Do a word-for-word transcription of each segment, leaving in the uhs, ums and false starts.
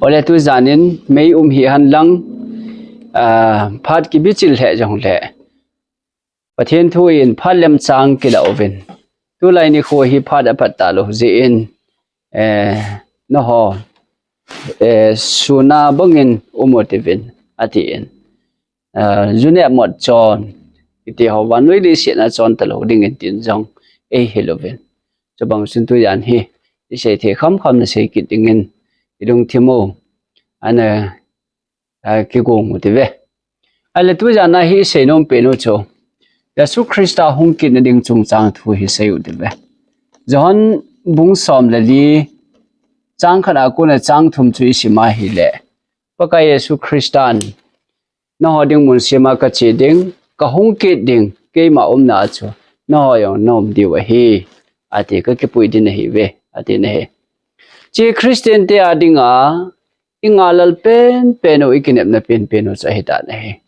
Ole tujan in mei um hihen lang, ah, phat kibichil lheh jongle Pathen thu in phat lemchang kila uvin. Tulai nikho hi phat apat talou jeh in, eh, nangho, eh, suna bangin um un atiuvin, atin. Ah, ju neh mot chon, kiti ho vannoi leiset a chon talou dingin tin jong eihil uvin. Chubang chun tujan hi isei thei khamkham nasei kit dingin ilungthim u ana, ah, kigong u atiuve. Ahile tujan a hi isei nom pen u chu Jesu Christa hung kitna ding chungchang thu hi sei u atiuve. John bung som le li, chang khat a kona chang thum chu isim a ahile, Pakai Jesu Christan, nangho ding mun sema kache ding, kahung kit ding, keima umna a chu nangho jong naum diu ahi, ati, kakipui ding ahiuve, atin ahi. Hiche Christian te a dinga ingahlel penpen u, ikinepna penpen u chu ahitan ahi.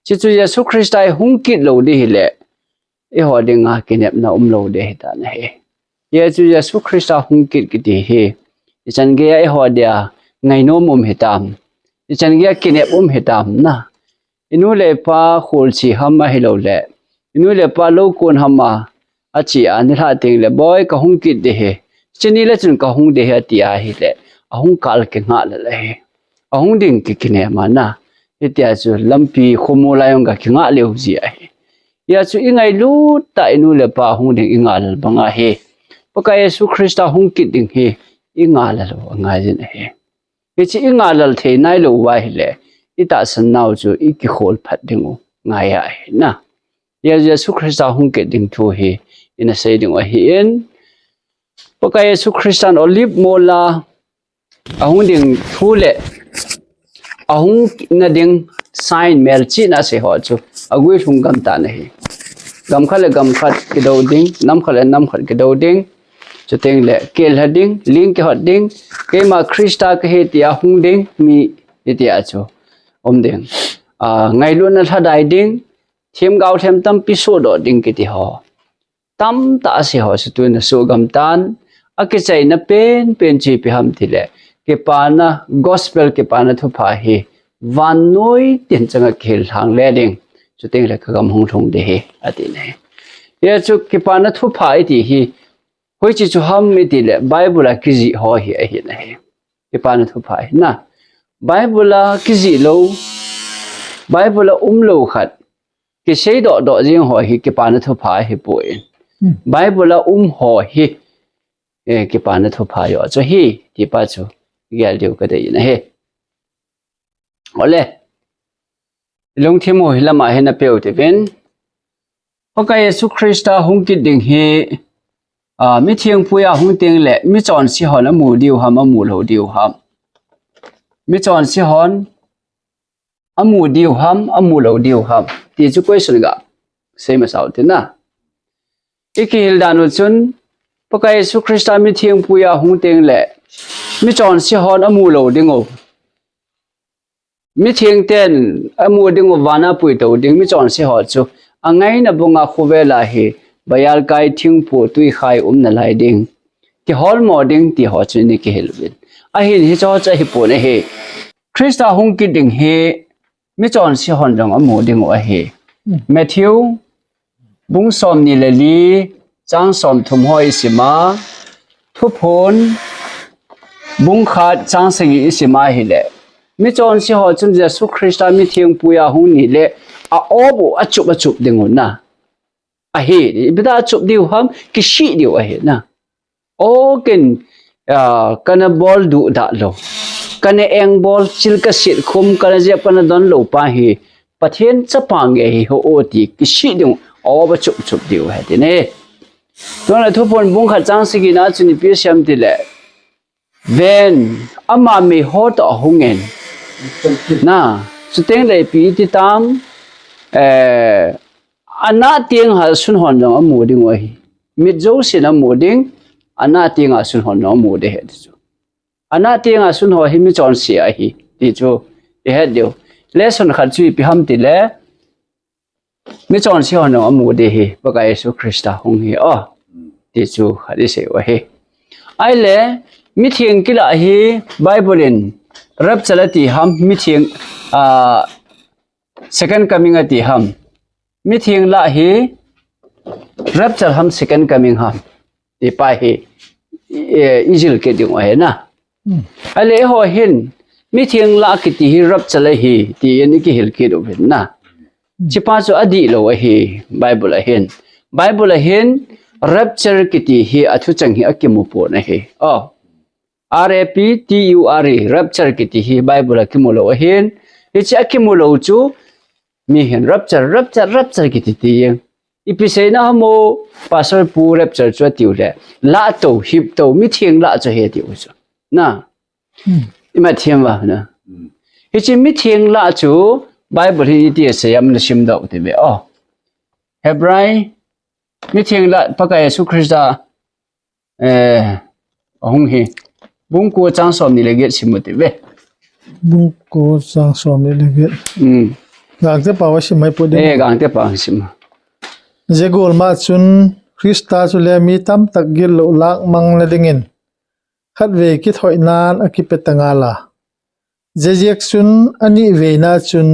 Hiche chu Jesu Christa hi hung kit lou ding ahile, eiho dinga kinepna umlou ding ahitan ahi. Hiche chu Jesu Christa hung kit kiti hi ichan geiya eiho dia ngainom um hitam, ichan geiya kinep um hitam na. Inu le ipa kholchih ham ahilouleh, inu le ipa lou kon ham a, ache a nilhah tengle, Boi, kahung kit ding ahi, hiche nile chun kahung ding ahi, ati ahile, ahung kal kingah lel ahi. Ahung ding kikinem a na. Hitia chu lampi khomu lai jong kakingah leu ji ahi. Hijeh chun ingailut tah inu le ipa hung ding ingahlel bang ahi. Pakai Jesu Christa hung kit ding hi ingahlel u angai jin ahi. Hiche ingahlel thei nailou uva ahile, itahsan nau chu ikikhol phat ding u ngai ahi na. Hijeh chun Jesu Christa hung kit ding thu hi ina sei ding u ahin, Pakai Jesu Christan Olive mol a ahung ding thu le ahung na ding sign, melchihna asei ho chu aguilhung gamtan ahi. Gam khat le gam khat kidou ding, nam khat le nam khat kidou ding, chutengle kelha ding, ling kihot ding, keima Christa kahi tia hung ding mi, hitia chu um ding. Ah, ngailutna lhadai ding, themgao lhem tampi sohdoh ding kiti ho tamtah asei ho chu tuna suhgam tan. Akichaina penpen chu ipi ham itile, kipana gospel, kipana thupha hi vannoi tin changa kihil lhang le ding, chutengle kagam hung lhung ding ahi, ati ahi. Hijeh chun kipana thupha iti hi hoiche chu ham itile, Bible a kijih ho hi ahi na hi. Kipana thupha hi na. Bible a kijih lou, Bible a umlou khat kiseidoh doh jeng ho hi kipana thupha ahipoi. Hmm. Bible a um ho hi, eh, kipana thupha joh chu ahi, tipa chu gel diu kadei in ahi. Ole, ilungthim u hi lama hin apeu tivin. Pakai Jesu Christa hung kit ding hi, ah, mithengpui a hung tengle, michonse hon amu diu ham, amu lou diu ham? Michonse hon amu diu ham, amu lou diu ham, ti chu question gasei masau tina. Ikihil dan u chun, Pakai Jesu Christa mithengpui a hung tengle, michonse hon amu lou ding u, mitheng ten amu ding u, vana puitou ding michonse ho chu angaina banga khovel a hi, bayalkai, thingphu, twikhai um nalai ding, kiholmo ding ti ho chu ina kihil uvin. Ahin hicheho chu ahipon ahi. Christa hung kit ding hi michonse hon jong amu ding u ahi. Matthew bung somni le li, chang somthum ho isim a, Thuphon bung khat chang sagi isim a ahile, michonse ho chun Jesu Christa mithengpui a hung nile, a-op u achup achup ding u na. Ahi, ipi dia achup diu ham, kisih diu ahi na. O ken, ah, kana bol duhdah lou, kana engbol, chil kaset khum, kana jep kana don lou pa hi, Pathen chapa nge ahi ho o ti kisih diu, a-op achup chup diu ahi tina. Tuna Thuphon bung khat chang sagi na chun ipi asei em itile, ven, ama meiho toh ahung in na, chutengle ipi iti tam, eh, anah tenga sun hon jong amu ding u ahi. Mit jousen amu ding, anah tenga sun hon jong amu ding ahi ti chu. Anah tenga sun ho hi michonse ahi ti chu ihet diu. Lesson khat chu ipi ham itile, michonse hon jong amu ding ahi, Pakai Jesu Christa hung hi o, ti chu khat isei u ahi. Ahile, mitheng kilah hi Bible in Rapture ati ham, mitheng, ah, second coming ati ham. Mitheng lah hi rapture ham, second coming ham. Ti pa hi, eh, i jil kit ding u ahi na. Hmm. Ahile eiho hin, mitheng lah kiti hi rapture ahi, tin i kihil kit u ahi na. Hmm. Hiche pa chu adih lou ahi, Bible a hin. Bible a hin, rapture kiti hi athuchang hi akimu pon ahi. Oh. R A P T U R E, rapture kiti hi Bible a kimu lou ahin. Hiche akimu lou chu, mi hin rapture, rapture, rapture kiti ti jeng. Ipi seina ham o, Pastor pu rapture chu atiu le. Lah to, hip to, mitheng lah chu ahi tiu chu. Na. Hmm. Ima them uva na. Hmm. Hiche mitheng lah chu Bible hin iti asei ham na simdoh u hite ve. Oh. Hebrai, mitheng lah Pakai Jesu Christa, eh, ahung hi. Bung ko chang som ni le get sim u hite ve. Bung ko chang som ni le get. Hmm. Gangte pao a sim mai po ding. Eh, gangte pao a sim. Hijeh a golma chun Christa chule mi tamtah gitlou lhah mang na dingin khatvei kithoinan akipe ta ngal a. Hijeh a chun anivei na chun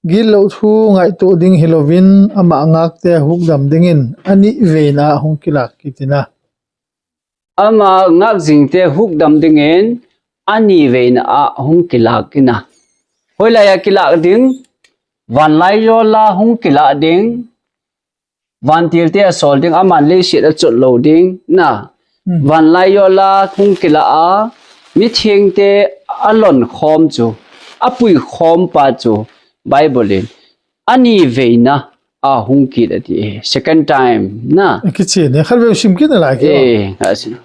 gitlou thu ngaito ding hilouvin ama ngakte hukdam dingin anivei na ahung kilhah kit in a. Ama ngak jingte hukdam dingin anivei na ahung kilhah in a. Hoilai a kilhah ding, vanlaijol a hung kilhah ding, vantilte asol ding, aman leiset a chot lou ding, na. Hmm. Vanlaijol a hung kilhah a, mithengte alon khom chu, apui khom pa chu, Bible in anivei na ahung kit ati e, second time, na. Kichen e, khatvei sim kit nalai ke. Eh, asin.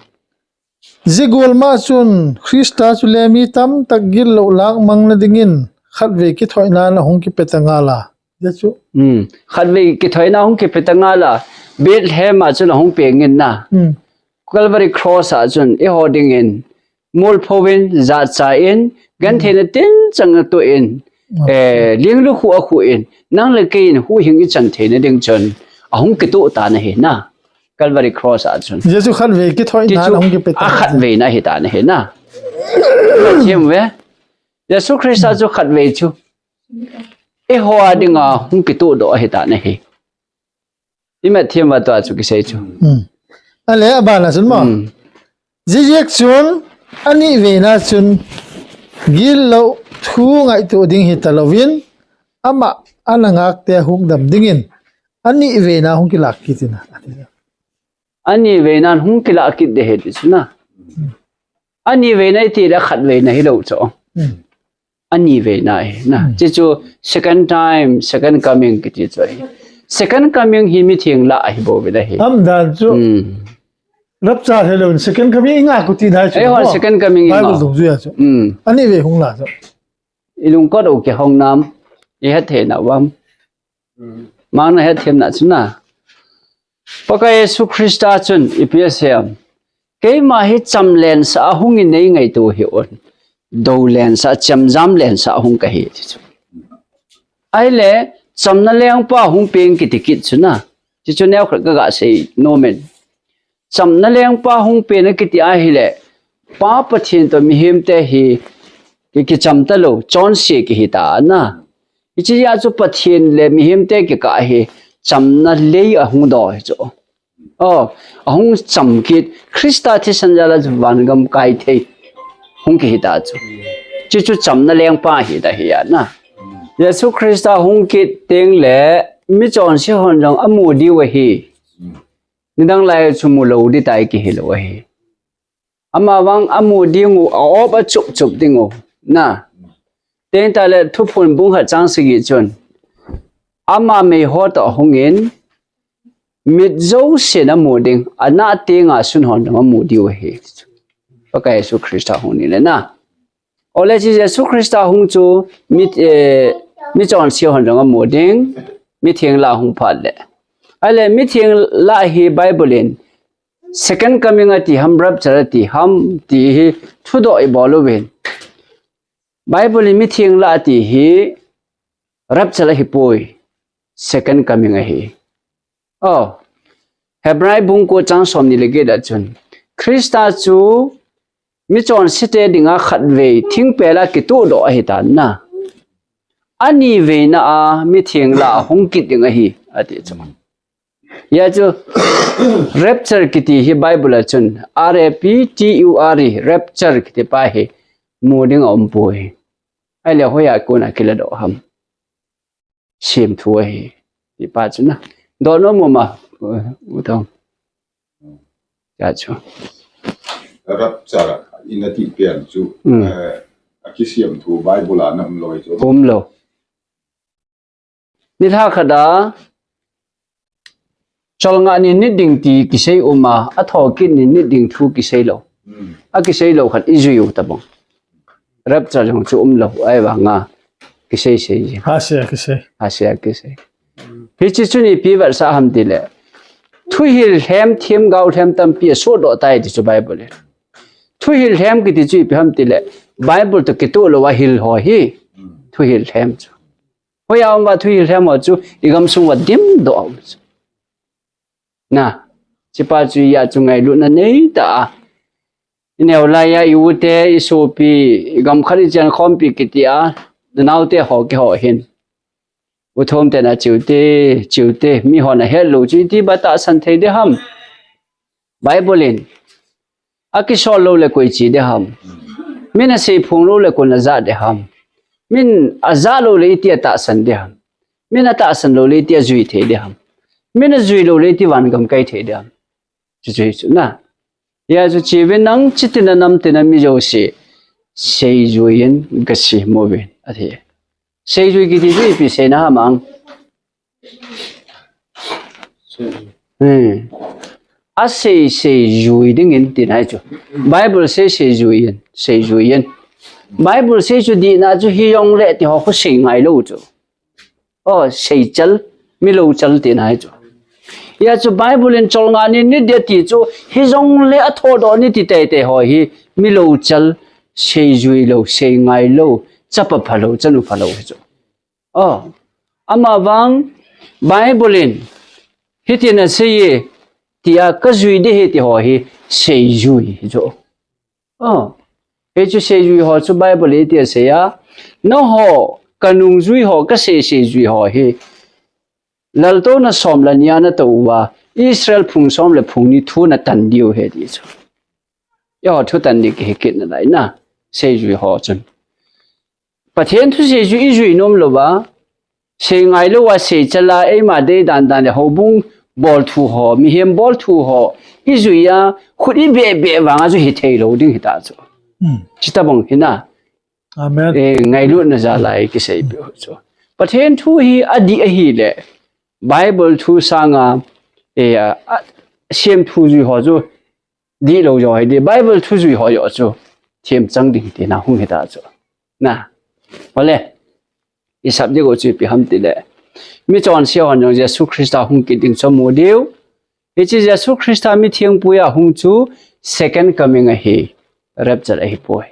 Hijeh a golma chun Christa chule mi tamtah gitlou lhah mang na dingin khatvei kithoinan ahung kipe ta ngal a. Hijeh chu. Hmm. Khatvei kithoinan ahung kipe ta ngal a. Bethlehem a chun ahung peng in na. Hmm. Calvary Cross a chun eiho dingin molpho in, jachat in, gentheina tinchang atoh in, eh, linglu khu akhu in, nang le kei in huhhing ichan theina ding chun ahung kitoh tan ahi na. Calvary Cross a chun. Jesu khatvei kithoinan ahung kipe ta. Khatvei na ahi tan ahi na. Them ve. Jesu Christa chu khatvei chu eiho a dinga hung kitoh doh ahi tan ahi. Ima them uva tua chu kisei chu. Hmm. Ahile abana chun mo. Hmm. Hijeh a chun anivei na chun gitlou thu ngaito ding hita louvin ama ana ngakte hukdam dingin anivei na hung kilhah kit in a. Anivei na hung kilhah kit ding ahi ti chu na. Hmm. Anivei na iti le khatvei na hilou chu. Hmm. Anivei na ahi na. Hmm. Hiche chu second time, second coming kiti chu ahi. Second coming hi mitheng lah ahi bou ve ahi. Aum dan chu. Hmm. Rapture hilou, second coming i ngah u ti dai chu. Eiho, second coming i ngah u. Bible dungjuia chu. Hmm. Anivei hung lah chu. I lungkot u kihong nam, i hetthei na uvam. Mang na hethem na chu na. Pakai Jesu Christa chun ipi asei em. Keima hi cham lensah a hung in nei ngaito hih un. Do lensah, chemjam lensah a hung kahi ti chu. Ahile, chamna lengpa hung peng kiti kit chu na. Ti chu neokhat kaga sei nom in. Chamna lengpa hung pen akiti ahile, Pa Pathen toh mihemte hi ki, kicham talou, chonse kihi ta na. Hiche jeh a chu Pathen le mihemte kikah a hi chamna lei ahung doh hi chu. Oh, ahung cham kit, Christa thisan jal a chu vangam kai thei hung kihi ta chu. Hiche chu chamna lengpa hi ta hi a na. Jesu Christa hung kit teng le, michonse hon jong amu diu ahi. Nidang lai chu mu lou ding tai kihi lou ahi. Ama vang amu ding u, a-op a chup chup ding u. Na. Teng tale Thuphon bung khat chang sagi chun. Ama meiho toh ahung in, mit jousen amu ding, anah teng a sun hon ding amu diu ahi. Pakai Jesu Christa hung ni le na. Ole hiche Jesu Christa hung chu mi, eh, michonse hon jong amu ding, mitheng lah hung phat le. Ahile mitheng lah hi Bible in second coming ati ham, rapture ati ham ti hi thudoh ibol uvin. Bible in mitheng lah ati hi rapture ahipoi, second coming ahi. Oh, Hebrai bung ko chang som ni le get a chun, Christa chu michonse te dinga khatvei thingpel a kitoh doh ahi tan na. Ani veina a mitheng lah a hung kit ding ahi, ati chu. Hia chu rapture kiti hi Bible a chun R A P T U R E, rapture kiti pa hi mu ding a um poi. Ahile hoiya kona kiladoh ham. Semthu ahi. Ti pa chu na. Dohnom um a, u, u tong. Hia chu. Rapture, ina ti pen chu, Mm. eh, akisemthu Bible a na um lou chu. Um lou. Nilhah khat a, cholngah ni nit ding ti kisei um a, athokit ni nit ding thu kisei lou. Hmm. Akisei lou khat i jui u tabang. Rapture jong chu um lou, ahivanga kisei sei ji. Hahsa kisei. Hahsa kisei. Hiche chu ipi vetsah ham tile, thuhil lhem, themgao lhem tampi asodoh tai ti chu Bible in. Thuhil lhem kiti chu ipi ham tile, Bible toh kitoh lou a hil ho hi. Hmm. Thuhil lhem chu. Hoiya um uva thuhil lhem ho chu, i gamsung uva dimdoh a um chu. Na, hiche pa chu hia chu ngailutna neitah a. I neo laiya i u te, i sopi, i gamkhat i chenkhompi kiti a, na naote ho kihou hin. U Thom ten ache u te, che u te, mihon ahet lou chu iti ba tahsan thei ding ham. Bible in, akisol lou le koi che ding ham. Min asei phong lou le koi na ja ding ham. Min aja lou le iti atahsan ding ham. Min atahsan lou le iti ajui thei ding ham. Min ajui lou le iti van gam kai thei ding ham. Chu chu hi chu na. Hia chu che uvin nang, chiti na nam tina mi jouse. Seijui in gasem uvin, ati. Seijui kiti chu ipi seina ham ang. Hmm. Asei, seijui ding in tina hi chu. Bible sei, seijui in, seijui in. Bible sei chu dihna chu hijongle ti ho khu sei ngai lou chu. Oh, seichal, milouchal tina hi chu. Hia chu Bible in cholngah ni nit ding ati chu, hijongle athodoh ni ti teitei ho hi, milouchal, seijui lou, sei ngai lou, chapa phalou, chanu phalou hi chu. Oh, amavang Bible in, hitin asei e, tia kajui ding ahi ti ho hi, seijui hi chu. Oh, hichu seijui ho chu Bible in iti asei a, nangho, kanungjui ho, kasei seijui ho hi, laltouna som le ni a natou uva, Israel phung som le phung ni thu natan diu ahi ti chu. Eiho thutan ding kihi kit nalai na, seijui ho chun. Pathen thu seijui ijui nom louva, sei ngai louva, seichal a, eima dei dan dan le houbung bol thu ho, mihem bol thu ho, ijui a, khut ibeh beh vanga chu hithei lou ding hita chu. Hmm. Chuti bang hi na. Amen. Eh, ngailutna jalai kisei peh chu. Pathen thu hi adih ahile, Bible thu sanga, eh, a, a, semthu jui ho chu, dihlou jo ahi ding, Bible thu jui ho joh chu, themchang ding tina hung hita chu. Na, ole, i subject u chu ipi ham tile, michonse hon jong Jesu Christa hung kit ding chu amu diu. Hiche Jesu Christa mitheng puiya hung chu second coming ahi, rapture ahipoi.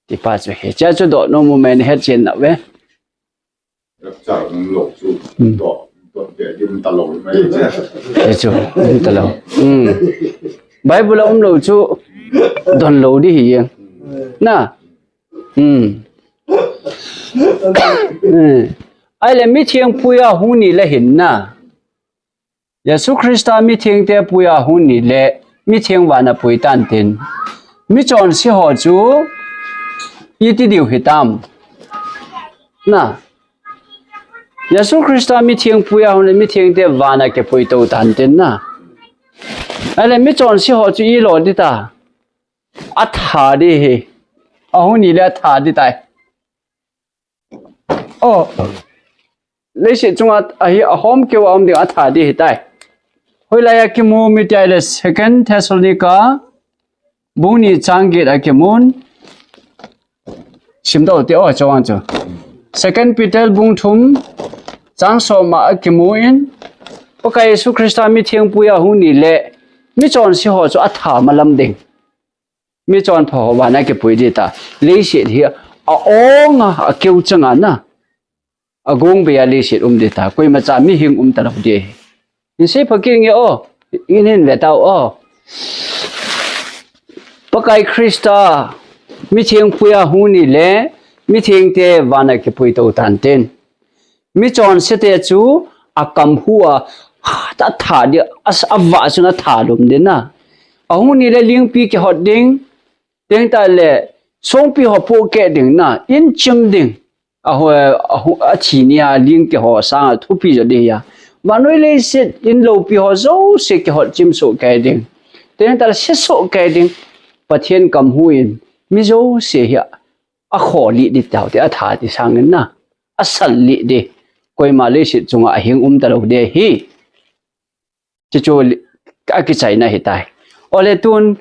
Ti pa chu ahi. Hiche chu dohnom um e, nahet chen nauve. Rapture umlou chu, Hmm. doh, doh ding um talou mai. Hiche chu, um talou. Hmm. Bible a umlou chu, donlou ding ahi e. Na. Hmm. Hmm. Ahile mitheng puiya hung ni le hin na. Jesu Christa mithengte puiya hung ni le, mitheng vana pui tan tin. Michonse ho chu, iti diu hitam. Na. Jesu Christa mitheng puiya hung le, mithengte vana kipui tou tan tin na. Ahile michonse ho chu ilo ding ta. Atha ding ahi. Ahung ni le atha ding tai. Oh. Leiset chunga ahi ahom keu a um ding atha ding ahitai. Hoilai a kimu em itile Second Thessalonica bung ni chang get a kimun. Simdoh te o chawang chu. Second Peter bung thum chang som a kimu in. Pakai Jesu Christa mithengpui ahung ni le michonse ho chu atha malam ding. Michonpha ho vana kipui ding ta. Leiset hi a-ong a, akeu chang a na. Agong bei a leiset um ding ta. Koimacha mihing um talou ding. Hinsei pha kit nge o. Inin ve tau o. Pakai Krista, mithengpuia hung ni le, mithengte vana kipui to tan tin. Michonsete chu akam hu a, ta tha di, as-, avah chun atha lum din na. Ahung ni le lingpi kihot ding, teng ta le songpi ho pohkeh ding na, in chim ding. Aho, aho, athi ni a ling kiho sanga thupi jo di ya. Vanoi leiset in lopi ho jouse kihot chim soh kei ding. Teng ta le se soh kei ding. Pathen kam hu in mi jouse hi a, akho li di tau te atha ti sangin na. Asal li di. Koima leiset chunga ahing um ta lo de hi. Chuchu li-, akichaina hitai. Ole tun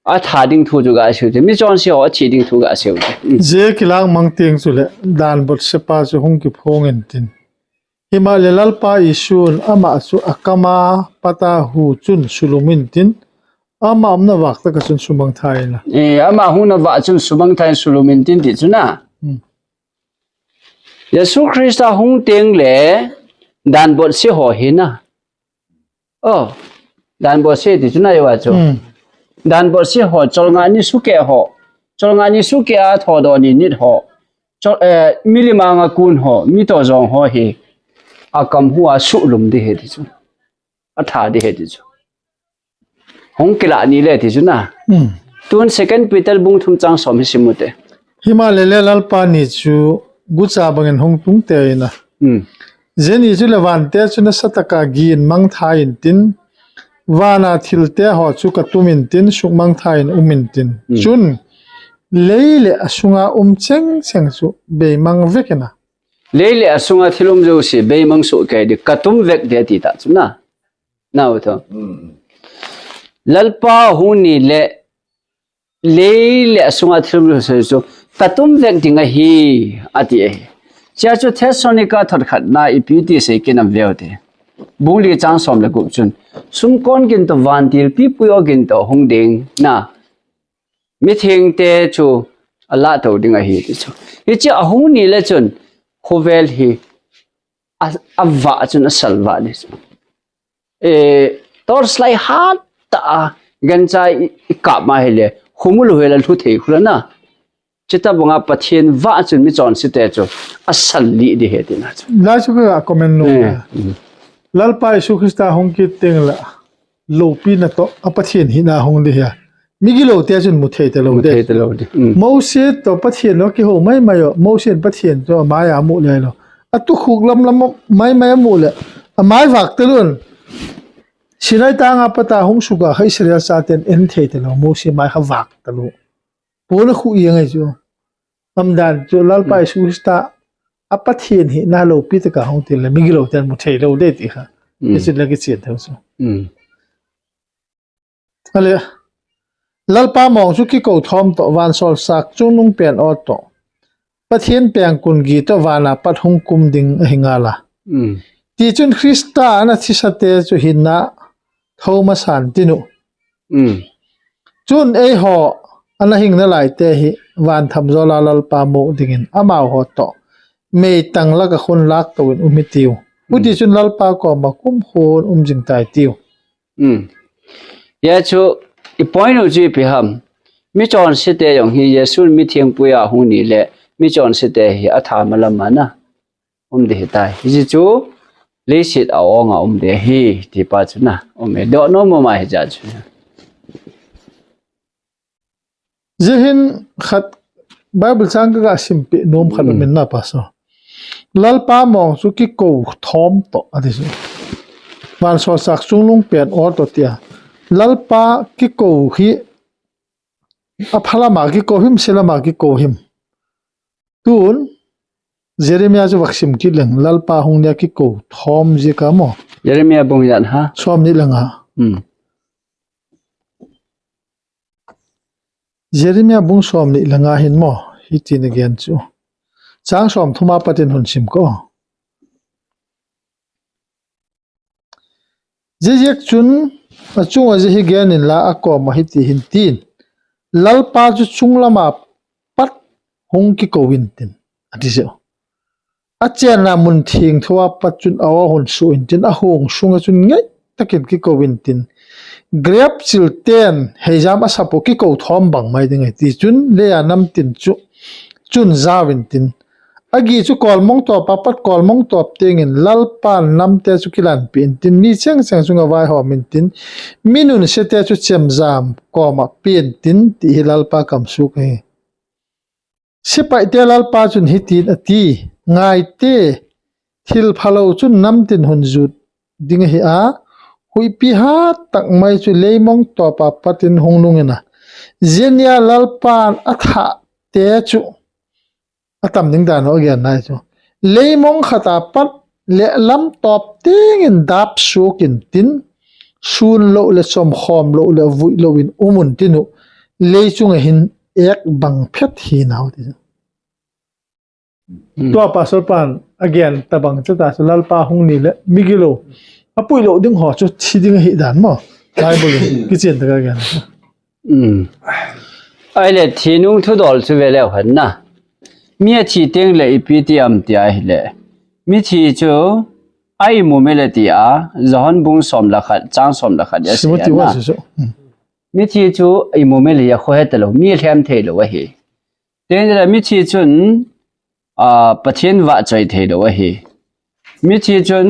atha ding thu chu ga seiu te. Michonse ho athi ding thu ga seiu te. Mm. Je kilang mang teng chu le dan botsepa chu hung kiphong in tin. Hima le Lalpa Jesun ama chu akama pata hu chun sulum in tin. Ama umna vah tah a chun sumang thai na. Eh, ama hungna vah chun sumang thai sulum in tin ti chu na. Mm. Jesu Krista hung teng le dan botse ho hi na. Oh, dan botse ti chu na yo a chu. Hmm. Dan botse ho, cholngah ni sukeh ho. Cholngah ni sukeh a thodoh ni nit ho. Chol, eh, milim anga kun ho, mi to jong ho hi. Akam hu a sulum di hi ti chu. Atha di hi ti chu. Hung kila ni le ti chu na. Hmm. Tun Second Peter bung thum chang som hi simu te. Hima le le Lalpa ni chu gucha bangin hung tung te ina. Hmm. Jeni chu le vante chu nasa taka gin mang thai in tin. Vana thilte ho chu ka tum in tin, suk mang thai in um in tin. Hmm. Chun lei le asunga um cheng cheng chu beimang vek ina. Lei le asunga thil um jouse beimang soh kei di ka tum vek di ti ta chu na. Nau tho. Mm. Lalpa hung ni le, lei le asunga thil um jouse chu ka tum vek ding ahi, ati ahi. Chia chu Thessalonica thot khat na ipi ti sei kit nam veu te. Bung li chang som le gup chun. Sumkon gin to vantil pipui o gin to hung ding na. Mithengte chu alah to ding ahi ti chu. Hiche ahung ni le chun khovel hi a, avah chun asal vah ni chu. Eh, torch light hat ta a gancha i, i kap ma hi le, khumulu hi le lhu thei khula na. Chita banga Pathen vah chun michonsete chu asal li di hi ti na chu. Lai chu ka comment nu. Eh, mm. Lalpa Jesu Krista hung kit teng la. Lopi na to, a Pathen hina hung di hi a. Migilou te chun mu thei ta lo de. Mu thei ta lo de. Mm. Mose to Pathen lo kiho mai mai o. Mose in Pathen to amai a mu le lo. A tukhuk lam lam mai mai a mu le. Amai vak ta lun. Sinai tanga pata hung suka kha Israel chaten en thei ta lo. Mose mai kha vak ta lo. Pona khu i ngai chu. Amdan chu Lalpa Jesu Krista a Pathen hina lopi taka hung til le migilou ten mu thei lo de ti kha. Mm. Hichu le kichen thei chu. Mm. Ale, Lalpa mong chu kikou thom to, vansol sak chungnung pen o to. Pathen pengkun gi to vana pat hung kum ding ahi ngal a. Mm. Tichun Krista ana thisate chu hinna thou masan tinu. Mm. Chun eiho ana hing nalai te hi van tham jola Lalpa mu dingin amau ho to. Meitang laka khun lak to in um hi tiu. Pu Mm. tichun Lalpa koma kum khun um jing tai tiu. Mm. Ya chu, i point u chu ipi ham. Michonsete jong hi Jesun mithengpuia hung ni le, michonsete hi atha malam a na. Um di hi tai. Hichu, leiset a ong a um di hi, ti pa chu na. Um e, do no mo ma hi ja chu. Jihin khat Bible chang ka ga simpi nom khat Mm. min na pa so. Lalpa mong chu kikou thom to, ati chu. Vansol sak chungnung pen o to tia. Lalpa kikou hi, aphalama kikou him, silama kikou him. Tun, Jeremiah chu vaksim kit leng, Lalpa hung nia kikou thom jia ka mo. Jeremiah bung ijat ham? Som ni le nga. Hmm. Jeremiah bung som ni le nga hin mo, hiti na gen chu. Chang som thum a patin hun sim ko. Ziziak chun, achunga ji hi gen in la akoma hiti hin tin. Lalpa chu chunglama pat hung kikou in tin. Ati jeh. Achenna mun thengtho a pat chun aw a hung suh in tin, ahung sunga chun ngei takin kikou in tin. Grep chil ten heijam asap u kikou thom bang mai ding ahi. Tichun, leiya nam tin chu, chun jaovin tin. Agi chu kolmong topa pat kolmong top tengin Lalpan namte chu kilanpi in tin, mi cheng cheng chunga vaihom in tin, mi nunse te chu chemjam koma pen tin, ti hi Lalpa kamsuk ahi. Sepaihte Lalpa chun hitin ati, ngaite, thil phalou chun namtin hun jut ding ahi a, huipi hat tak mai chu leimong topa patin hung nung in a. Jia nia Lalpan athahte chu atam ding dan ho agen nai chu. Leimong khata pat le lam top tengin dap sukin tin, sun lou le chomkhom lou le vui lou in um un tin u, lei chunga hin ek bang phet hi nau ti. Hmm. Tua Pastor pan agen tabang chu ta chu Lalpa hung ni le migilou, apui lou ding ho chu thi ding ahi dan mo. Bible in kichen taka agen. Hmm. Ahile thi nung thudol chu ve leu hen na. Mi athi teng le ipi ti am ti ahile, mithi chu a imu mei le ti a, Johan bung som le khat, chang som le khat a Simon sei ti na. Wa su su. Hmm. Mithi chu imu mei le a khohe talou, mi lhem thei lou ahi. Teng le mithi chun, a, Pathen vahchoi thei lou ahi. Mithi chun,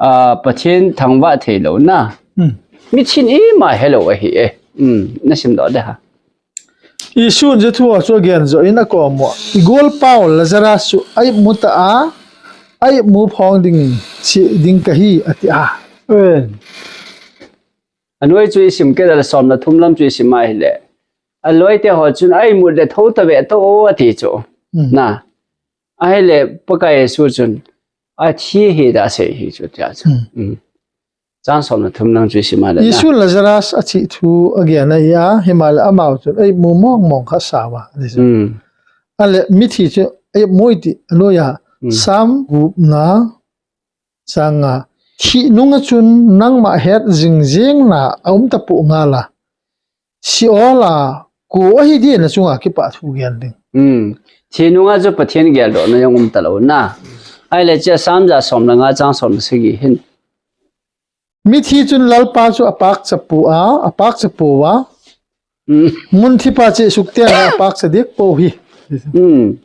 a, Pathen thangvah thei lou na. Hmm. Mithin ima helou ahi e. Hmm, na sim doh de ha. Isun je thu a chu agen jo in akom u. I golpau Lazarus chu a imu ta a, a imu phong ding in chi ding kahi ati a. Amen. Anoi chu isim kit a le som le thum lam chu isim ahile, aloi te ho chun a imut le tho ta ve to ati chu. Hmm. Na. Ahile Pakai Jesu chun athi hi da sei hi chu tia chu. Hmm. Hmm. Chang som le thum lam chu isim ahile na. Isun Lazarus athi thu agen ahi a, himale amau chun a imu mong mong kha sa va. Ati chu. Hmm. Ale mithi chu a imu i ti anoi a. Hmm. Sam gupna Chang nga, thi nunga chun nangma het jing jing na a um tapu nga la. Seol a ko ahi di na chunga kipa thu gel ding. Hmm. Thi nunga chu Pathen geldohna jong um talou na. Ahile chia Sam ja som le nga chang som le sagi hin. Mithi chun Lalpa chu apak chapu a, apak chapu a. Mm. Mun thipa cheh suk ten apak cha dik po hi. Mm.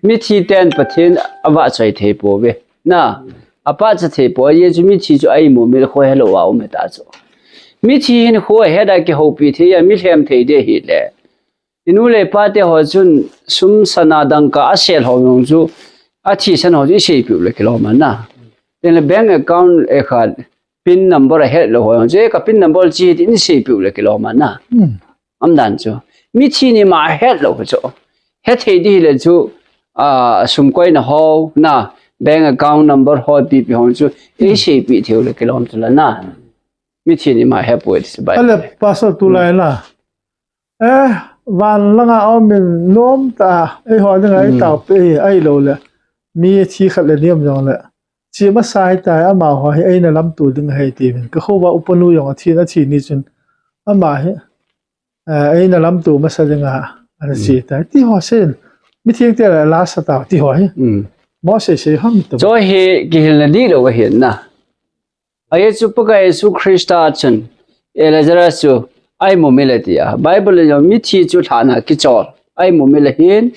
Mithi ten Pathen avahchoi thei pouve. Na, apah cha thei pou, ajeh chu mithi chu a imu mei le kho helou a um ta chu. Mithi hin kho het a kihoupi thei a, mi lhem thei ding ahile. I nu le i pa te ho chun sum sana dangka asel ho jong chu, athisan ho chu i seipeh u le kilom a na. Tengle bank account e khat, pin number ahet lou ho jong chu, e ka pin number chi ti i seipeh u le kilom a na. Hmm. Umdan chu. Mithi ni ma het lou chu. Hethei ding hile chu, a, sum koina ho na, bank account number ho pipi ho chu, i seipeh thei u le kilom chu la na. Mithi ni ma hepoi ti chu bai. Ale, Pastor, tulai na. Eh, van langa a um in nom ta, eiho dinga i taopeh, ahilou le. Mi thi khat le niam jong le. Chi masa hitai, amaho hi eina lamto ding ahi tiuvin. Ka khova upanu jong athi na thi ni chun. Ama hi, eh, eina lamto masa dinga, ana chi tai. Ti ho sen. Mithi te la la sa ta, ti ho hi. Mm. Mo sei sei ham ta. Chu hi kihilna dihlou ahi na. Ajeh chu Pakai Jesu Christa chun, e, Lazarus chu a imu mei le tia. Bible in jong mithi chu lhan a kichol a imu mei le hin,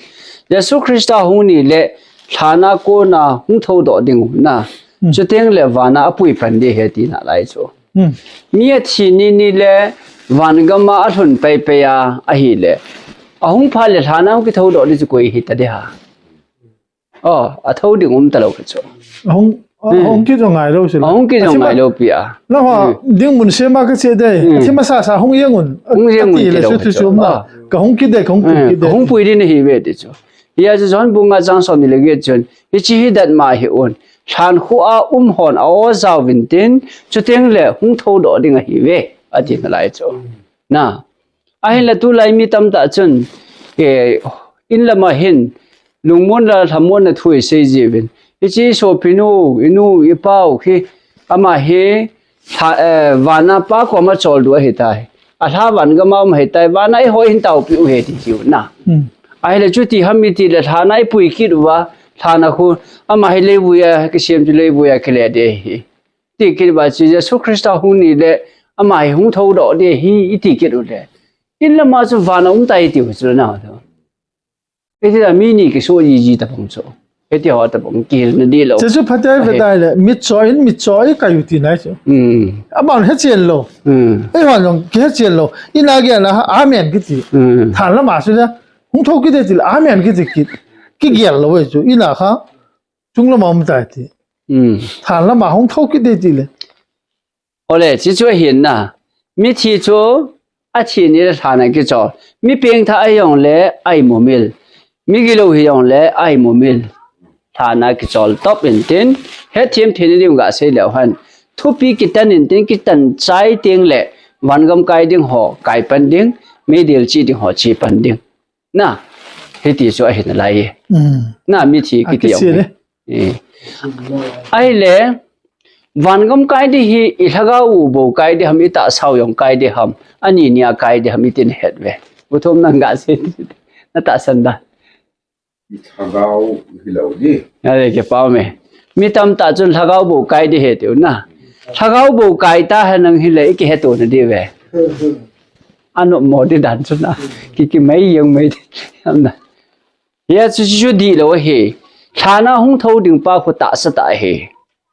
Jesu Christa hung ni le lhan a kona hung thoudoh ding u na. Hmm. Chuteng le van a apui pan ding ahi tina lai chu. Hmm. Mi athi ni ni le van gam a alhun pei pei a, ahile. Ahung phat le lhan a hung kithoudoh ding chu koi hita ding ham. Oh, athou ding um talou khat chu. Ahung, hmm, ahung kit jong ngailou sila. Ahung kit jong ngailou pi a. Nangho, hmm, ding mun sema kache dei. Hmm. Athi masa sa hung jeng un. Hung jeng un kati le tilou chu khat chu chu ma. Ah. Ka hung kit dei, ka hung pui, hmm, kit dei. Ka hung pui ding ahi ve ti chu. Hia chu John bung nga chang som ni le get chun. Hiche hi datmo ahi un. Lhan khu a um hon a o jaovin tin. Chuteng le hung thoudoh ding ahi ve. Ati nalai chu. Na. Ahinla tulai mi tamtah chun, eh, in lama hin, lungmonna, lhamonna thu isei jiuvin. Hiche sopinu, inu, ipau hi, ama hi, lha, eh, vana Pa koma choldo ahitai. Alha van gam a um ahitai, vana eiho hin taopeh u ahi ti hiu na. Hmm. Ahile chuti ham iti le lhan a ipui kit uva, lhan a khu, ama hi leivui a, kisem chu leivui a kile ding ahi. Ti kit uva chu Jesu Christa hung ni le Ama hi hung thou doh ding ahi iti kit uleh, in lama chu van a um tai tiu chu na. Iti la mi ni kiso jiji tabang chu. Iti ho tabang kihilna dih lou. Chu chu phatai ve tai le, mit cho in, mit cho i kai u ti nai chu. Hmm. Aban he chen lou. Hmm. Ei hon jong kihe chen lou. Ina gei na, amen kiti. Hmm. Than lama chu le, hung thou kit ding ti le, amen kiti kit. Kigel lou ve chu. Ina kha, chung lama um tai ti. Hmm. Than lama hung thou kit ding ti le. Ole, chuchu ahin na. Mithi chu athi ni le lhan a kichol. Mi pengthah ahi jongle aimumil. Mi gilou hi jongle aimumil. Lhan a kichol top in tin. Hetthem thei na ding gasei leu hen. Thupi kitan in tin, kitan chai teng le vangam kai ding ho kai pan ding. Meidil che ding ho che pan ding. Na, hiti chu ahi nalai e. Mm. Na, mithi kiti jong hi. Eh. Ahile, vangam kai ding hi, i lhagao u bou kai ding ham, i tahsa u jong kai ding ham, ani nia kai ding ham, itin het ve. U Thom nang gasei, na tahsan dan. I lhagao hilou ding. Ale, kipah me. Mi tamtah chun lhagao bou kai ding ahi tiu na. Lhagao bou kai ta henlang hile i kihetona ding ve. Anop mo ding dan chu na. Ki, kimai jeng mai ding. Am na. Hia chu chu dih lou ahi. Lhan a hung thou ding pa khu tahsa tah ahi.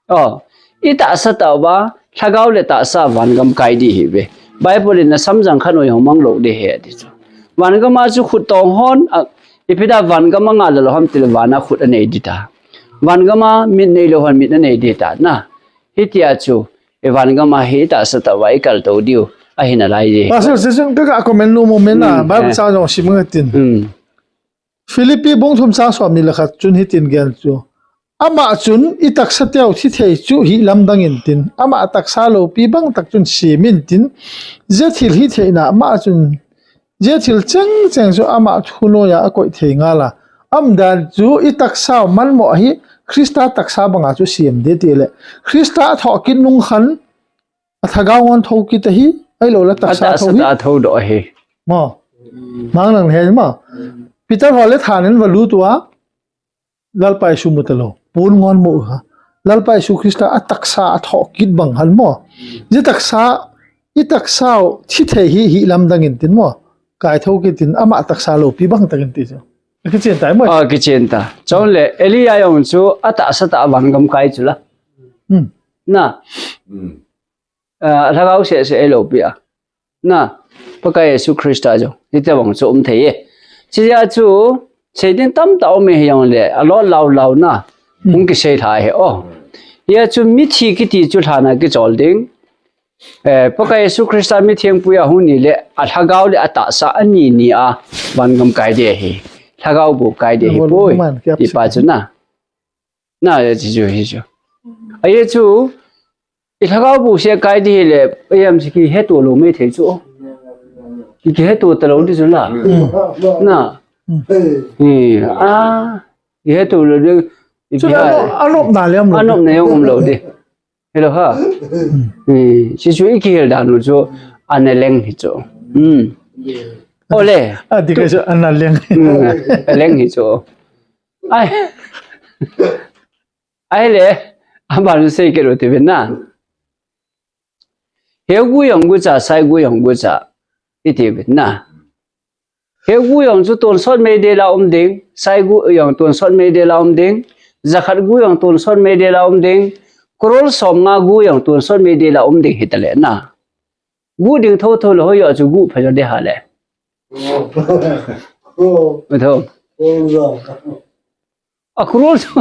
Oh, i tahsa tah uva, lhagao le tahsa vangam kai ding ahi ve. Bible in asam jang khat u jong mang lou ding ahi ati chu. Vangam a chu khut tong hon, a, ipi dia vangam a nga la lou ham ti le van a khut anei ding ta. Vangam a mit nei lou hon mit anei ding ta na. Hitia chu, i vangam a hi i tahsa tah uva i kal tou diu ahi nalai e. Pastor, session ka, ka comment nu moment na, hmm, Bible eh, chang jong sim ngai tin. Hmm. Philippi bung thum chang som ni le khat chun hitin gen chu. Ama chun i taksa teu thi thei chu hih lamdang in tin. Ama taksa loupi bang tak chun sem in tin. Zia thil hih theina ama chun Zia thil cheng cheng chu ama thu noiya akoi thei ngal a. Am dan chu i taksa u manmo ahi, Krista taksa banga chu sem ding ti le. Krista a thoh kit nung khan, a lhagao ngon thou kit ahi, ahilou le a taksa a thou hi. Tahsa tah a thou doh ahi. Mo. Mang nang he mo. Peter ho le than in va lut ua. Lalpa Jesu mu talou, pon ngon mu u ha. Lalpa Jesu Krista a taksa a thoh kit bang han mo. Zia taksa, i taksa u thi thei hi, hih lamdang in tin mo. Kai thou kit in ama taksa loupi bang tak in ti chu. A kichen tai mo. A kichen ta. Chule, Elijah jong chu a tahsa tah a vangam kai chu la. Hmm. Na. Hmm. Ah, lhagao seh seh ei loupi a. Na, Pakai Jesu Krista jong, hitabang chu um thei e. Chutia chu, sei ding tamtah um e hijongle, a lot lau lau na, hmm, hung kisei lha e, oh. Hia chu mithi kiti chu lhan a kichol ding. Eh, Pakai Jesu Krista mithengpui a hung ni le, a lhagao le a tahsa ani ni a, vangam kai ding ahi. Lhagao bou kai ding ahi poi, ti pa chu na. Na, hia chu, hia chu. Ahia chu, i lhagao bou seh kai ding hile, ayam si kiheto lou mai thei chu. Ki, kiheto talou ding chu la. Na. Hi, a, kiheto lou ding. Chu la, anop, anopna le um lou. Anopna jong um lou ding. Hello ha. Hi, si chu i kihil dan u chu, ana leng hi chu. Hmm. Ole. A, ti ka chu, ana leng. Hmm, a leng hi chu. Ai. Ahile, aban sei kit u ti vin na. Heugu jong gucha, saigu jong gucha, i ti vin na. Heugu jong chu tonsot meidil a um ding, saigu jong tonsot meidil a um ding, jakhat gu jong tonsot meidil a um ding, crore som nga gu jong tonsot meidil a um ding hita le na. Gu ding thotho le hoi jo chu gu pha jo de ha le. Gu. Gu. Gu. A crore chu.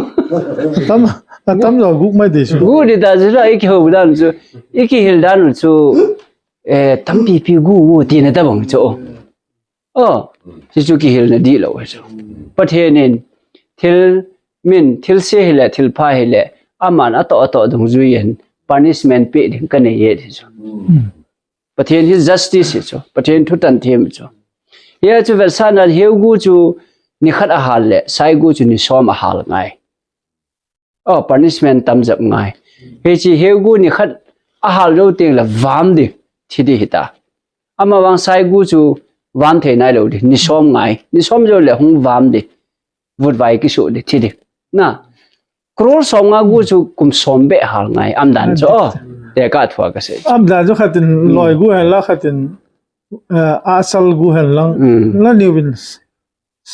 Tam, a tam jo gu mai de chu. Gu di ta chu la i kihou dan chu. I kihil dan chu. Eh, tampi pi gu gu ti na tabang chu. Oh, chuchu kihilna dih lou chu. Pathen in thil min, thil se hile, thil pha hile, aman atoh atoh dungjuiyin punishment pe ding kanei e ti chu. Hmm. Pathen hi justice hi chu, Pathen thutan them chu. Hia chu vetsahna heugu chu nikhat ahal le, saigu chu nisom ahal ngai. Oh, punishment tamjep ngai. Hiche heugu nikhat ahal jou teng le vam ding, thi ding hita. Amavang saigu chu vam thei nailou ding, nisom ngai. Nisom jou le hung vam ding. Vutvai kisu ding, thi ding. Na, crore som nga gu chu kum som beh hal ngai, amdan chu. Oh, Te ka thua ka sei. Am da jo khatin, hmm, loi gu hen la khatin, eh, asal gu hen lang. Hmm. La niu bin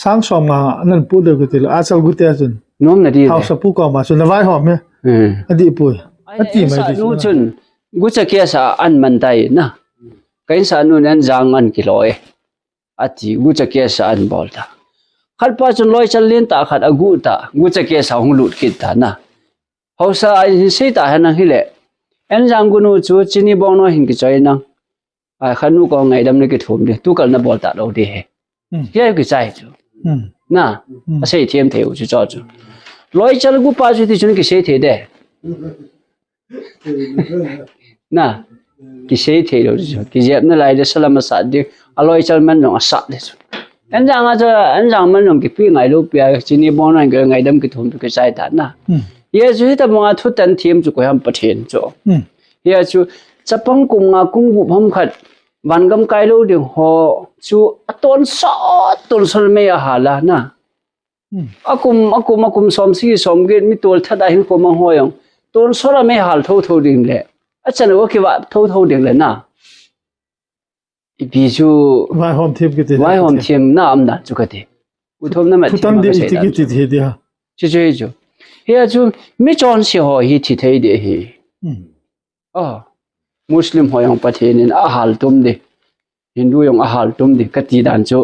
sang som nga nan pu de gu ti la asal gu te chun. Nom na di. Hausa pu ko ma chun na vai hom he. Hmm. Adi pu. Ati mai sa di nu chun. Chun, gucha kesa an man tai na. Ka insa nu nen jang an kilo e. Ati, gucha kesa an bol ta. Khat pa chun loi chal lin ta khat agu ta. Gucha kesa hung lut kit ta na. Hausa a hin sei ta hen ang hile. En jang gu nu chu chini bong no hin kichoi nang. A khat nu ko ngaidam na kithum di. Tu kal na bol ta lo di he. Hmm. Kei kichai chu. Hmm. Na, hmm, a sei thiam thei u chu cho chu. Loi chal gu pa chu ti chun kisei thei de. Na, kisei thei lo chu. Kijep na lai de salam a sa di. A loi chal man long a sa de chu. En jang a chu, en jang man long kipi ngai lo pia chini bong no ngaidam kithum tu kichai ta na. Hmm. Ye chu hita bong a thu tan thiam chu ko ham Pathen chu. Hmm. Ye chu chapang kum nga kum gup ham khat. Van gam kai lo ding ho chu a ton sot, ton sot mei a hala na. Hmm. A kum, a kum, a kum som si, som get mi tol that a hin ko mang ho jong. Ton sot a mei hal tho tho ding le. A chan u kiva tho tho ding le na. Ipi chu vai hom thiam kiti. Vai hom thiam na am dan chu kati. U thom na ma thu tan thiam di ka sei iti dan kiti chu. Thi dia. Chu chu hi chu. Hi a chu mi chonse ho hi thi thei di hi. Hmm. Oh, Muslim ho jong Pathen in a hal tum di. Hindu jong a hal tum di. Kati dan chu.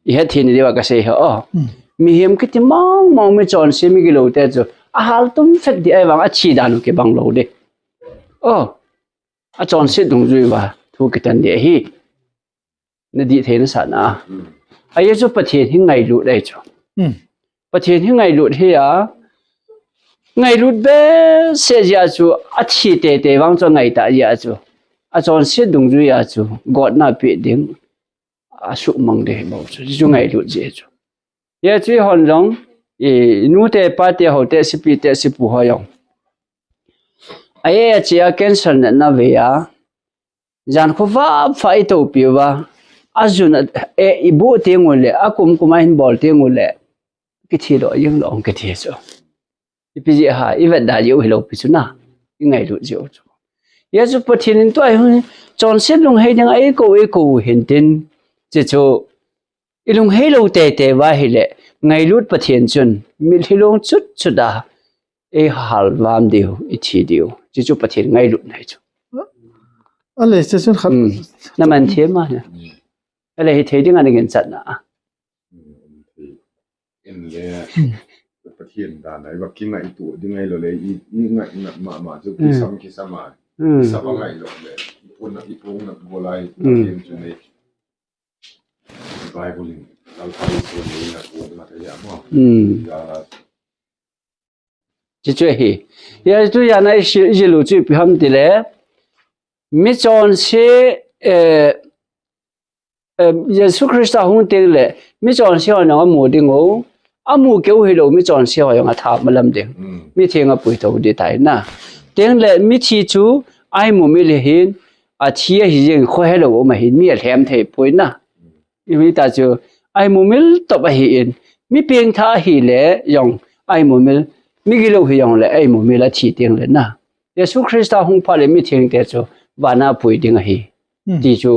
I het thei ni di va ka sei ho. Oh. Hmm. Mihem kiti mang mang mi chonse mi gilo te chu. A hal tum fet di ai vang a thi dan u kibang lo di. Oh. A chonse dungjui va. Thu kitan di hi. Na di thei na sa na. Hmm. A ye chu Pathen hi ngailut ai chu. Hmm. Pathen hi ngailut hi a. Ngailut be se jia chu a thi te te vang chu ngai ta jia chu. A chonse dungjui a chu. Got na pe ding. A suk mang de bo chu. Chu ngailut jia chu. Ye chu hon jong. I nu te pa te ho te sipi te sipu ho jong. A ye a chi a cancer na na ve a. Jan khu va fa i to pi va. A jun a, e, i bu ti ngu le, a kum kum a hin bol ti ngu le. Ki thi lo, yung lo, ki thi so. I pi ji ha, i vet da ji u hi lo pi chu na. I ngai lu ji u chu. Ye chu Pathen in tu ai hun, chonse lung hei ding ai ko, ai ko hin tin. Chi chu, i lung hei lo te te va hi le, ngailut Pathen chun, mi hi long chut chut a. Ei hal vam diu, i thi diu. Chi chu Pathen ngailut nai chu. Ale, chi chun khat. Hmm. Na man thiam ma na. Ale, hi thei ding a na ngen chat na. In le, Pathen dan a, i va kingai tu ding ai lo le, i, i ngai na ma ma chu, hmm, kisam kisam a. Hmm. Kisam a ngai lo le, i pun na, i pun na go lai, hmm, Pathen chu nei. Bible in, Lalpa Jesu nei na go ma ta ya mo. Hmm. Ya la, Chi chu hi. Ya tu ya na i si, i ji lu chu ipi ham ti le. Mi chonse, eh, eh, Jesu Christa hung teng le, mi chonse ho nang a mu ding o. A mu keu hi lo, mi chonse ho jong a tha ma lam ding. Mm. Mi theng a pui tho di tai na. Teng le, mi thi chu, ai mu mi le hin, a thi a hi jeng kho he lo ma hin, mi a lhem thei pui na. I mi ta chu, ai mu mil top a hi in, mi peng tha a hi le, jong, ai mu mil, mi gilo hi jong le, ai mu mil a thi teng le na. Jesu Christa hung pha le mi theng te chu, vana pui ding a hi. Hmm. Ti chu,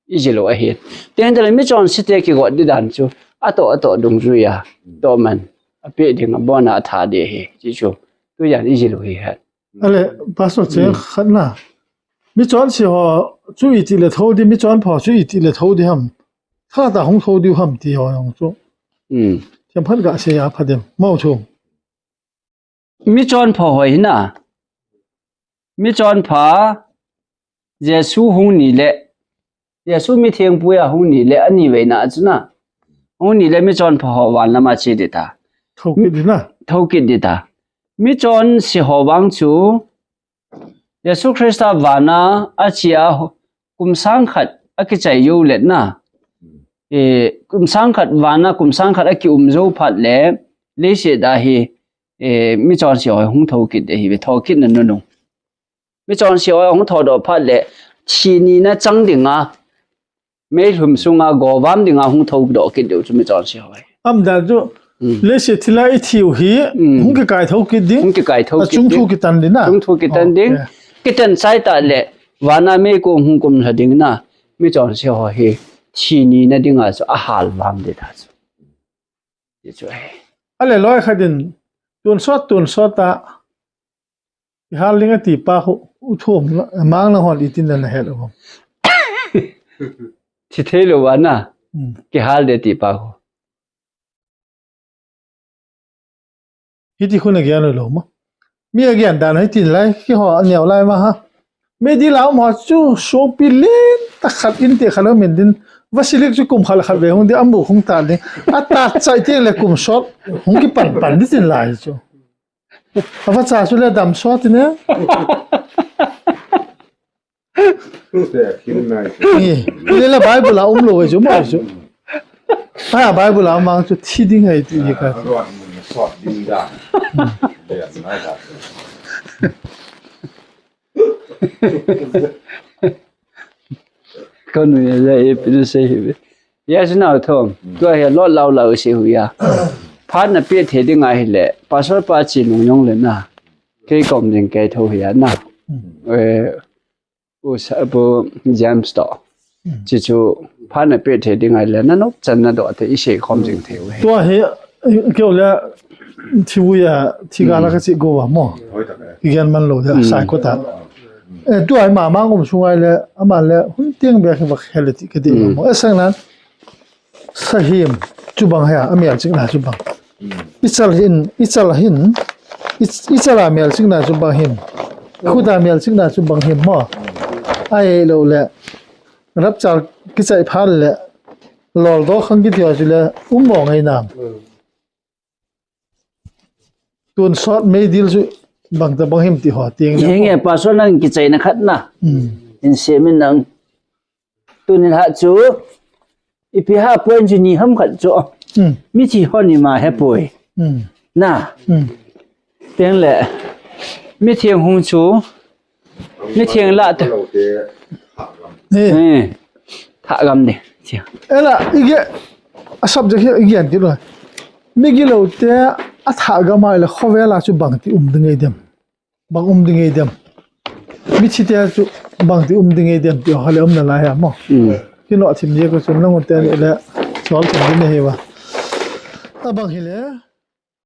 i ji lo a hi. Teng te le mi chonse te ki got di dan chu, a to, a to dungjui a, to man, a pe ding a bon a tha di hi. Ti chu, tu yan i ji lo hi ha. Ale, Pastor, che, hmm, khat na. Mi chonse ho, chu i ti le tho di, mi chonpha chu i ti le tho di ham. Khat a hung tho diu ham ti ho jong chu. Hmm. Thiam phat ga sei a pha dem. Mo chu. Mi chonpha ho hi na. Mi chonpha Jesu hung ni le. Jesu mi theng pui a hung ni le ani ve na chu na. Hung ni le mi chonpha ho van lam a che di ta. Tho kit di na. Tho kit di ta. Mi chonse ho vang chu Jesu Christa vana a chia kum sang khat a kichai jou let na. E, kum sang khat vana, kum sang khat a ki um jou phat le, leiset a hi, e, mi chonse ho hung tho kit ahi ve, tho kit na nunung. Mi chonse ho hung tho doh phat le, thi ni na chang ding a, Meilhum sunga govam dinga hung tho doh kit diu chu mi chonse ho hi. Am dan chu, hmm, leiset thil a i thiu hi, hmm, hung kikai tho kit ding. Hung kikai tho kit ding. A chung thu kitan ding na. Chung thu kitan ding. Okay. Kitan chai ta le, vana meikong hung kum lha ding na, michonse ho hi, thi nina dinga chu ahal vam ding ta chu. Ti chu ahi. Ale loi khat in, tonsot, tonsot a, kihal ding ati pa khu, u thum la, mang lang hon itin la na het u. Thi thei lou vana, Hmm. kihal ding ati pa khu. Hiti khu na gyan lou ma. Mi a gyan dan hitin lai, keiho a neo lai ma ha. Meidil a um ho chu sopi lentah khat in te khat um in din. Vasilic chu kum khat le khat vei hung ding, amu hung ta ding. Ata chai teng le kum sot hung kipan pan ding tin lai chu. Ava cha chu le dam sot in e. Te, kin nai. Ni, ni la Bible a um lou chu, mo chu. Ha, Bible a mang chu thi ding ahi ti ka. Ah, ruat mun sot ding da. Be, nai da. Kanu ya, ya, e, pi, sei hi be. Ya, si nau thom. Tua hi lot lau lau si hu ya. Phat na pe the ding ahi le. Pastor pa chi nung yong le na. Kei kom ding kei tho hi ya na. Eh, u sa, bu James to. Chi chu phat na pe the ding ahi le. Na nok chan na do te i sei khom jing the u he. Tua hi, keu le, thi u ya, thi ga la ka chi go wa mo. Hoi ta ka. I gen man lo ya, sai ko ta. Eh, tua hi ma mang um sung ahi le, ama le, hun tiang be ka va khel ti ka ti mo. Eh, sang nan. Sahim, chu bang hia, a mial chikna chu bang. I chal hin, i chal hin, i, i chal a mial chikna chu bang hin. Khut a mial chikna chu bang hin mo. Ai lo le. Rapture kichai phat le. Lol do khang kiti ho chu le, um mo ngai nam. Tonsot meidil chu bang ta bang him ti ho tiang le. Henge, pastor nang kichaina khat na. Hmm. In se min nang. Tunin ha chu, ipi ha point chu ni ham khat chu. Hmm. Mithi ho ni ma he poi. Hmm. Na. Hmm. Teng le. Mithi hung chu. Mithi la ta. Eh. Eh. Tha gam de. Ela, ige, a subject hi ige an ti lo. Migilou te, a tha gam ai le khovel a chu bang ti um ding ei dem. Bang um ding ei dem. Mithi te chu bang ti um ding ei dem ti ho le um na lai ha mo. Mm. Kino thim ye ko chun nang te le sol thim ni he wa. A bang hi le.